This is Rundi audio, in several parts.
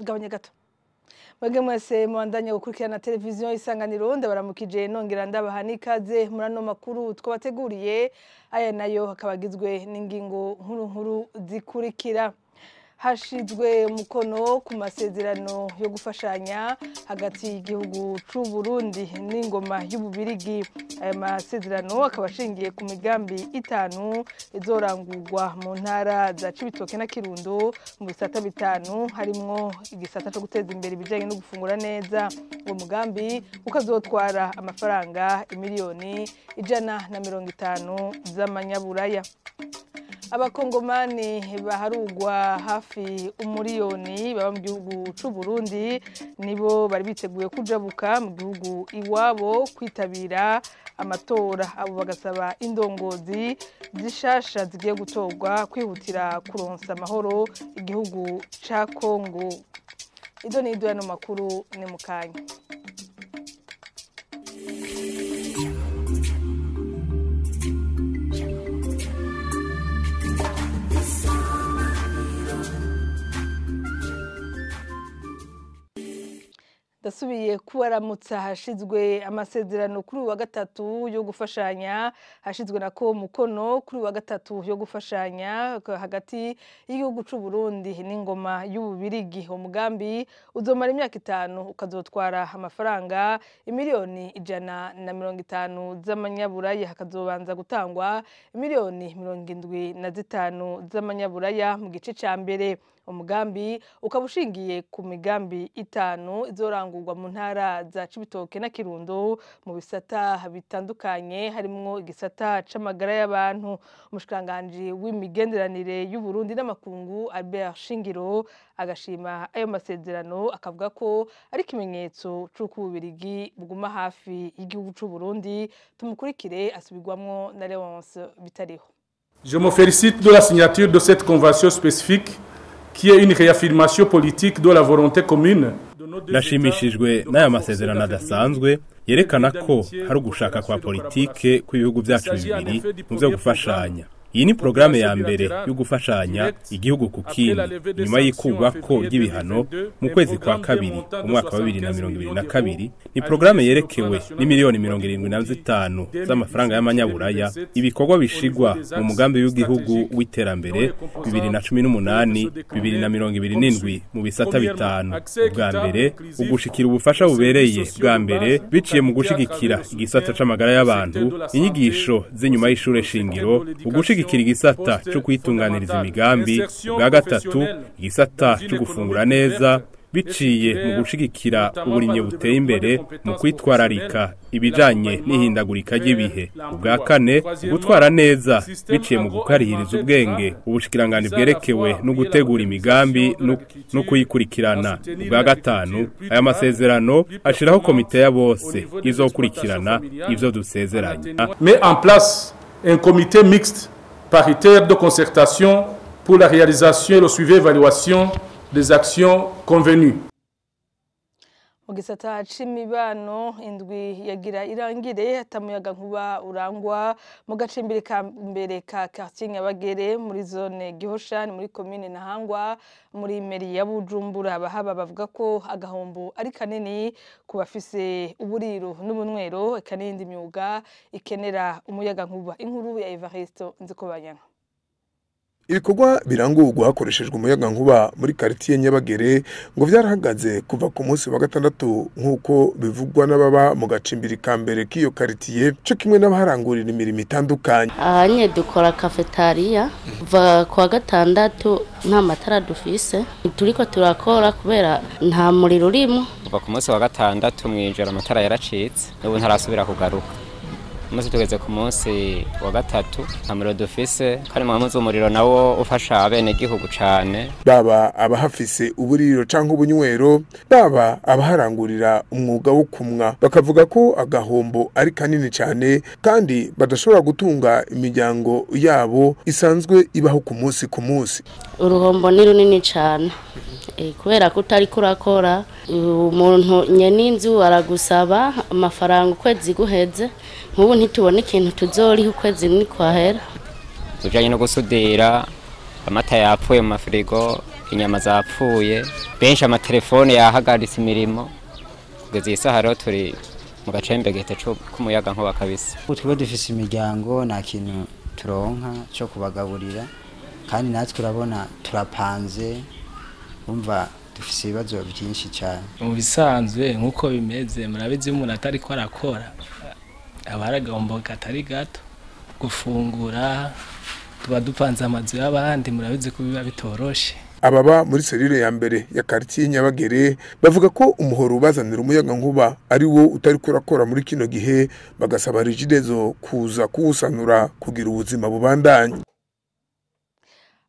Gabanya gato. Mwebwe mwese mubandanya gukurikirana televiziyo Isanganiro, ndabaramukije nongera ndabaha n'ikaze muri ano makuru twabateguriye. Aya nayo akaba agizwe n'ingingo nkuru nkuru zikurikira. Hashizwe umukono ku masezerano yo gufashanya hagati y'igihugu c'u Burundi n'ingoma y'Ububirigi. Aya masezerano akaba ashingiye ku migambi itanu izorangurwa mu ntara za Cibitoke na Kirundo mu bisata bitanu, harimwo igisata co guteza imbere ibijanye no gufungura neza. Uwo mugambi ukazotwara amafaranga 150 miliyoni z'amanyaburaya. Abakongomani baharugwa hafi umuriyoni baba mu gihugu c'u Burundi nibo bari biteguye kujabuka mu gihugu iwabo kwitabira amatora. Abo bagasaba indongozi zishasha zigiye gutorwa kwihutira kuronsa amahoro igihugu ca Kongo. Ido ni ido, yano makuru ni mukanya. Ndasubiye kubaramutsa. Hashizwe amasezerano kuri uyu wa gatatu yo gufashanya, hashizwe nako mukono kuri uyu wa gatatu yo gufashanya hagati y'igihugu c'u Burundi n'ingoma y'Ububirigi. Umugambi uzomara imyaka 5, ukazotwara amafaranga 150 miliyoni z'amanyaburaya. Hakazobanza gutangwa 75 miliyoni z'amanyaburaya mu gice ca mbere. Umugambi ukaba ushingiye ku migambi itanu izorangurwa mu ntara za Cibitoke na Kirundo mu bisata bitandukanye, harimwo igisata c'amagara y'abantu. Umushikiranganji w'imigenderanire y'u Burundi n'amakungu, Albert Shingiro, agashima ayo masezerano, akavuga ko ari ikimenyetso c'uko Ububirigi buguma hafi y'igihugu c'u Burundi. Tumukurikire, asubirwamwo na Léonce Bitariho. Je me félicite de la signature de cette convention spécifique qui est une réaffirmation politique de la volonté commune. Nashimishijwe n'aya masezerano adasanzwe yerekana ko hari ugushaka kwa politike kw'ibihugu byacu bibiri mu byo gufashanya. Iyi ni porogaramu ya mbere yo gufashanya igihugu ku kindi nyuma y'ikugwako ry'ibihano mu kwezi kwa kabiri umwaka wa 2022. Ni porogaramu yerekewe n'imiliyoni 75 z'amafaranga y'amanyaburaya, ibikorwa bishigwa mu mugambi w'igihugu w'iterambere 2018 2027 mu bisata bitanu. Ubwa mbere, ugushikira ubufasha bubereye bwa mbere biciye mu gushigikira igisata c'amagara y'abantu, inyigisho z'inyuma y'ishure shingiro, ugushigikira igisata cyo kwitunganiriza imigambi. Ubwa gatatu, igisata cyo gufungura neza biciye mu gushigikira uburimyi buteye imbere mu kwitwararika ibijanye n'ihindagurika ry'ibihe. Ubwa kane, gutwara neza biciye mu gukarihiriza ubwenge ubushikiranganji bwerekewe no gutegura imigambi no kuyikurikirana. Ubwa gatanu, aya masezerano ashiraho komite ya bose izokurikirana ivyo dusezeranye. Met en place un comité mixte paritaire de concertation pour la réalisation et le suivi évaluation des actions convenues. Mu gisata c'imibano, indwi yagira irangire atamuyaga nkuba urangwa mu gacimbiri ka mbere ka quartier Nyabagere muri zone Gihosha, ni muri commune Ntahangwa muri mairie ya Bujumbura. Abahaba bavuga ko agahombo ari kanini ku bafise uburiro n'ubunywero, eka n'iyindi myuga ikenera umuyaga nkuba. Inkuru ya Evariste Nzikobanyana. Ibikorwa birangurwa hakoreshejwe umuyaga nkuba muri quartier Nyabagere ngo vyarahagaze kuva ku munsi wa gatandatu, nk'uko bivugwa n'ababa mu gacimbiri ka mbere k'iyo quartier, co kimwe n'abaharangurira imirimo itandukanye. Ahanye dukora cafétéria. Kuva kuwa gatandatu nta matara dufise, turiko turakora kubera nta muriro urimo. Kuva ku munsi wa gatandatu mw'ijoro amatara yaracitse, n'ubu ntarasubira kugaruka. Umunsi tugeze ku munsi wa gatatu nta muriro dufise, kandi mwamuzi umuriro nawo ufasha abenegihugu cane. Baba abahafise uburiro canke ubunywero, baba abaharangurira umwuga wo kumwa, bakavuga ko agahombo ari kanini cane kandi badashobora gutunga imiryango yabo isanzwe ibaho ku munsi ku munsi. Uruhombo ni runini cane, kubera ko utariko urakora, umuntu nyene inzu aragusaba amafaranga ukwezi guheze. Nk'ubu ntitubona ikintu tuzoriha ukwezi nikwahera. Tujanye no gusudira, amata yapfuye mu mafirigo. Inyama zapfuye, benshi amatelefone yahagaritse imirimo. Kugeza iyi saha rero turi mu gacembegete k'umuyaga nkuba kabisa. Twebwe dufise imiryango, nta kintu turonka cyo kubagaburira, kandi natwe urabona turapanze, umva dufise ibibazo byinshi cyane. Mu bisanzwe nk'uko bimeze murabizi, umuntu atari ko arakora aba aragomba katari gato gufungura, tuba dupanze amazu y'abandi, murabizi ko biba bitoroshe. Ababa muri serire ya mbere ya quartier Nyabagere bavuga ko umuhoro ubazanira umuyaga nkuba ari wo utari kurakora muri kino gihe, bagasaba Regideso kuza kuwusanura kugira ubuzima bubandanye.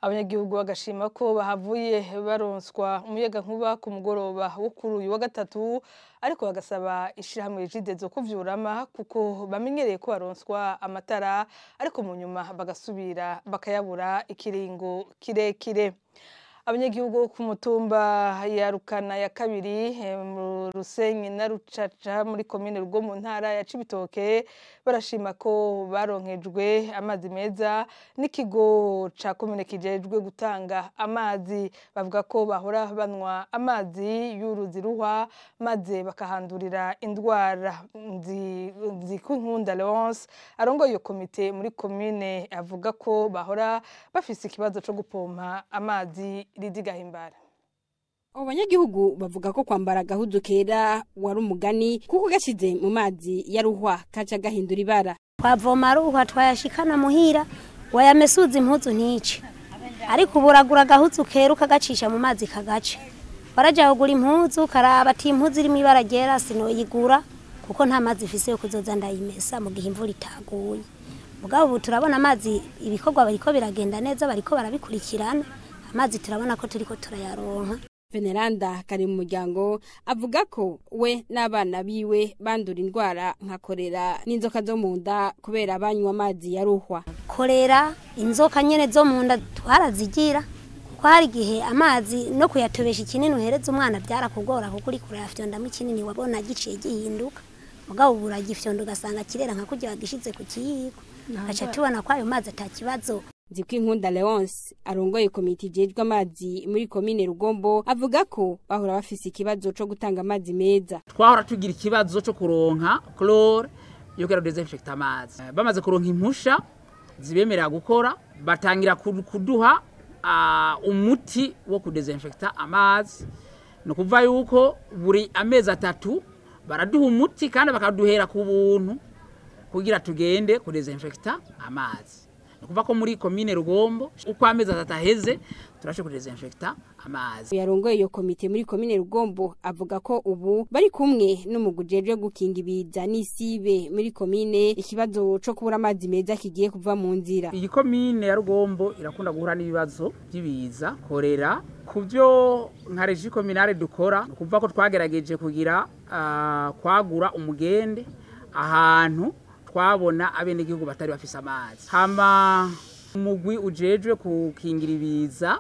Abanyagihugu bagashima ko bahavuye baronswa umuyaga nkuba ku mugoroba wo kuri uyu wa gatatu, ariko bagasaba ishirahamwe Regideso kuvyurama kuko bamenyereye ko baronswa amatara ariko mu nyuma bagasubira bakayabura ikiringo kirekire. Abanyagihugu ku mutumba ya Rukana ya kabiri mu Rusenyi na Rucaca muri komine Rugo mu ntara ya Cibitoke barashima ko baronkejwe amazi meza n'ikigo ca komine kijejwe gutanga amazi. Bavuga ko bahora banwa amazi y'uruzi Ruhwa maze bakahandurira indwara. Nzikunkunda Leonce arongoye iyo komite muri komine avuga ko bahora bafise ikibazo co gupompa amazi. Ridigahimbara. Abanyagihugu bavuga ko kwambara agahuzu kera wari umugani kuko gashize mu mazi ya Ruhwa kaca gahindura ibara. Twavoma Ruhwa twayashikana muhira wayamesuza impuzu ntice, ariko uburagura agahuzu kera ukagacisha mu mazi kagaca. Baraja kugura impuzu karaba ati impuzu irimo ibara ryera sinoyigura kuko nta mazi ifise yo kuzoza ndayimesa mu gihe imvura itaguye. Mugabo ubu turabona amazi ibikorwa bariko biragenda neza, bariko barabikurikirana, amazi turabona ko turiko turayaronka. Veneranda kari mu muryango avuga ko we n'abana biwe bandura indwara nka korera n'inzoka zo mu nda kubera banywa amazi ya Ruhwa. Korera, inzoka nyene zo mu nda twarazigira kuko hari igihe amazi no kuyatobesha ikinini uhereza umwana byarakugora kuko uri kurayafyondamo ikinini wabona giciye gihinduka, mugabo ubu uragifyonda ugasanga kirera nka kurya wagishize ku kiyiko, gaca tubona ko ayo mazi atakibazo. Nzikunkunda Leonce arongoye komite ijejwe amazi muri komine Rugombo avuga ko bahora bafise ikibazo co gutanga amazi meza. Twahora tugira ikibazo co kuronka chlore yo kugira desinfecta amazi. Bamaze kuronka impusha zibemerera gukora, batangira kuduha umuti wo kudesinfecta amazi. No kuva yuko buri amezi atatu baraduha umuti kandi bakaduhera ku buntu kugira tugende kudesinfecta amazi. Kuva ko muri komine Rugombo uko amezi atatu aheze turashe kudesinfecta amazi. Yarongoye iyo komite muri komine Rugombo avuga ko ubu bari kumwe n'umugujejwe gukinga ibiza n'isibe muri komine, ikibazo co kubura amazi meza kigiye kuva mu nzira. Iyi komine ya Rugombo irakunda guhura n'ibibazo by'ibiza, korera. Kubyo nka regie communale dukora, kuva ko twagerageje kugira kwagura umugende ahantu twabona abenegihugu batari bafise amazi. Hama umugwi ujejwe kukingira ibiza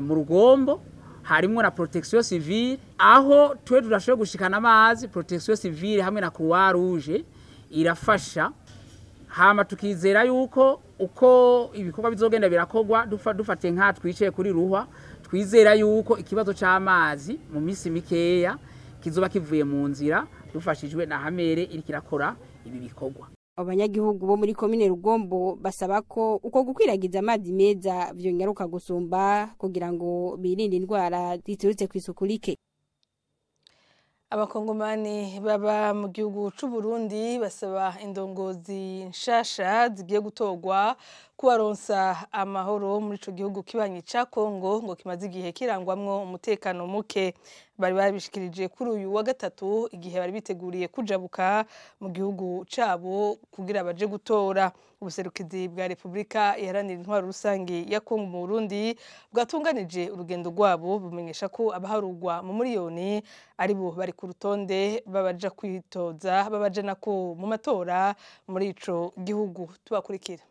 mu Rugombo harimo na protection civile, aho twe turashoboye gushikana amazi. Protection civile hamwe na Croix Rouge irafasha. Hama tukizera yuko uko ibikorwa bizogenda birakogwa dufate nka twicaye kuri Ruhwa, twizera yuko ikibazo c'amazi mu misi mikeya kizoba kivuye mu nzira dufashijwe na Hamere iri kirakora ibi bikorwa. Abanyagihugu bo muri komine Rugombo basaba ko uko gukwiragiza amazi meza vyongeruka gusumba kugira ngo birinde indwara ziturutse kw'isuku rike. Abakongomani baba mu gihugu c'u Burundi basaba indongozi nshasha zigiye gutorwa kubaronsa amahoro muri ico gihugu kibanyi ca Kongo ngo kimaze igihe kirangwamwo umutekano muke. Bari babishikirije kuri uyu wa gatatu igihe bari biteguriye kujabuka mu gihugu cabo kugira baje gutora. Ubuserukizi bwa Republika Iharanira Intwaro Rusangi ya Kongo mu Burundi bwatunganije urugendo rwabo bumenyesha ko abaharugwa mu miliyoni ari bo bari ku rutonde babaja kwitoza babaja nako mu matora muri ico gihugu. Tubakurikira.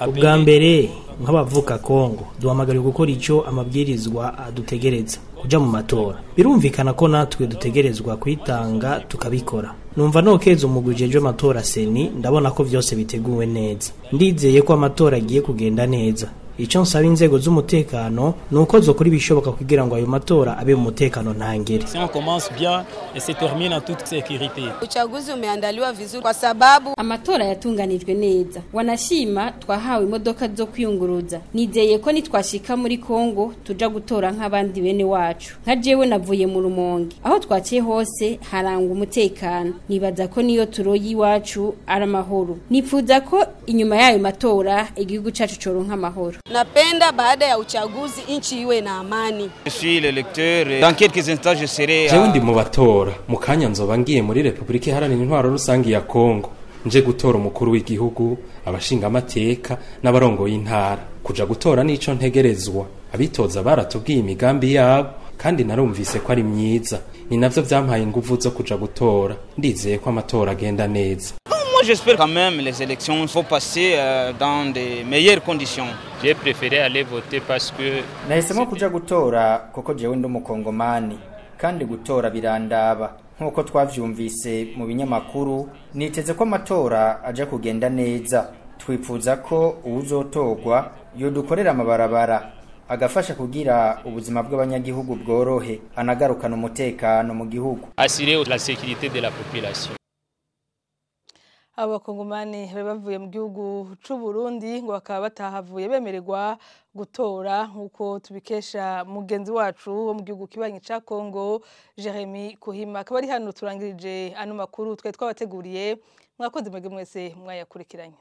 Ubwa mbere nk'abavuka Kongo duhamagariwe gukora icyo amabwirizwa adutegereza. kuja mu matora. Birumvikana ko natwe dutegerezwa kwitanga tukabikora. Numva nokeza umugwi ujejwe amatora CENI, ndabona ko vyose biteguwe neza. Ndizeye ko amatora agiye kugenda neza. Ico nsaba inzego z'umutekano nuko zokora ibishoboka kugira ngo ayo matora abe mu mutekano ntangere. Si on commence bien et se termine en toute sécurité. Uchaguzi umeandaliwa vizuri kwa sababu amatora yatunganijwe neza. Wanashima twahawe imodoka zo kwiyunguruza. Nizeye ko nitwashika muri Kongo tuja gutora nk'abandi bene wacu. Nka jewe navuye mu Rumonge. Aho twaciye hose harangwa umutekano. Nibaza ko niyo turoyi iwacu ari amahoro. Nifuza ko inyuma y'ayo matora igihugu cacu coronka amahoro. Napenda baada ya uchaguzi nchi iwe na amani. Je suis l'électeur. Dans quelques instants je serai. Jewe ndi mu batora. Mu kanya nzoba ngiye muri Republika Iharanira Intwaro Rusangi ya Kongo. Nje gutora umukuru w'igihugu, abashinga amateka n'abarongoye intara. Kuja gutora nico ntegerezwa. Abitoza baratubwiye imigambi yabo kandi narumvise ko ari myiza. Ni navyo vyampaye inguvu zo kuja gutora. Ndizeye ko amatora agenda neza. Moi j'espère quand même les élections vont passer dans de meilleures conditions. J'ai préféré aller voter parce que nahisemo kuja gutora kuko jewe ndi umukongomani kandi gutora birandaba nkuko twavyumvise mu binyamakuru. Niteze ko amatora aja kugenda neza. Twipfuza ko uwuzotorwa yodukorera amabarabara agafasha kugira ubuzima bw'abanyagihugu bworohe, anagarukana umutekano mu gihugu. Assurer la sécurité de la population. Abakongomani bari bavuye mu gihugu c'u Burundi ngo bakaba batahavuye bemererwa gutora nkuko tubikesha mugenzi wacu wo mu gihugu kibanyi ca Kongo Jeremy Kuhima. Akaba ari hano turangirije ano makuru twari twabateguriye. Mwakoze mwebwe mwese mwayakurikiranye.